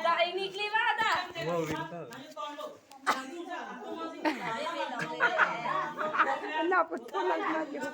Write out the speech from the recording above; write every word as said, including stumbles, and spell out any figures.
Da ingni kli ba da. Wow, Rinta. Na putar lang na yun.